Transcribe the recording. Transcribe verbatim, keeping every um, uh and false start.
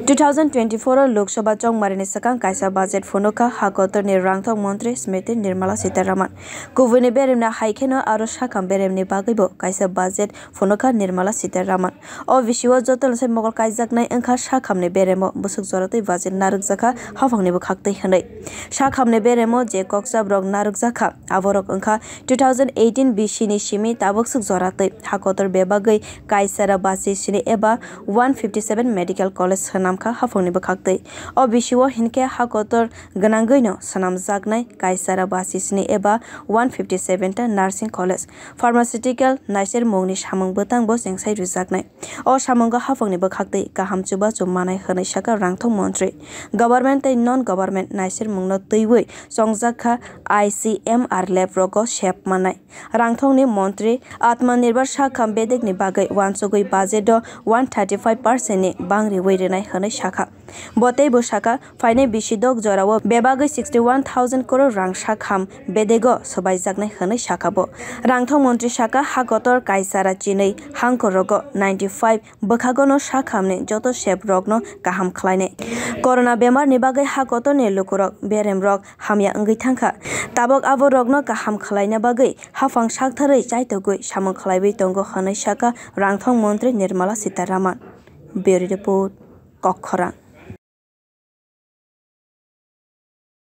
Two thousand twenty-four o Lok Sabha chongmarini swkang kaisa budget phunukha ha kotorni rangthok montri Smriti Nirmala Sitharaman. Kubuini beremni hai kheno aro sakham beremni bagwibo kaisa budget phunukha Nirmala Sitharaman. O bisio jotono sai mokol kaijaknai wngkha sakhamni beremo bwswk joratwi budget narwkjakha haphangni bwkhaktwi hwnwi. Sakhamni beremo je kokchabrok narwkjakha aborok wngkha two thousand eighteen bisini simi tabuk swk joratwi ha kotor bebagwi kaisara basi sini eba one fifty seven medical college swnamkha haphangni bwkhaktwi. O bisio hinkhe ha kotor gwnangwino swnamjaknai kaisara basi sini eba one fifty seven ta nursing college, pharmaceutical naisermungni samung bwtangbo chengsai rwjaknai. O samungo haphangni bwkhaktwi kaham chubachu manai hwnwi sakha rangthok montri. Government tei non government naisermungno twiwi chongjakha I C M R lab rogo sep manai. Rangthokni montri Atmanirbhar sakham bedekni bagwi uansugwi budget o one thirty five percent ni bang riwi rwnai hwnwi sakha. Bo teibo sakha, phainai bisi dok jorao bebagwi sixty one thousand crore rang sakham bedego swbaijaknai hwnwi sakha bo. Rangthok montri sakha, ha kotor kaisara chinwi hangkorogo ninety five bwkhagono sakhamni joto sep rokno kaham khlainai. Corona bemarni bagwi ha kotorni lukurok beremrok hamya wngwi thangkha. Tabok abo rokno kaham khlaina bagwi haphang saktharwi chaitogwi samung khlaiwi tongo hwnwi sakha rangthok montri Nirmala Sitharaman. Bureau Report, Kokkhorang.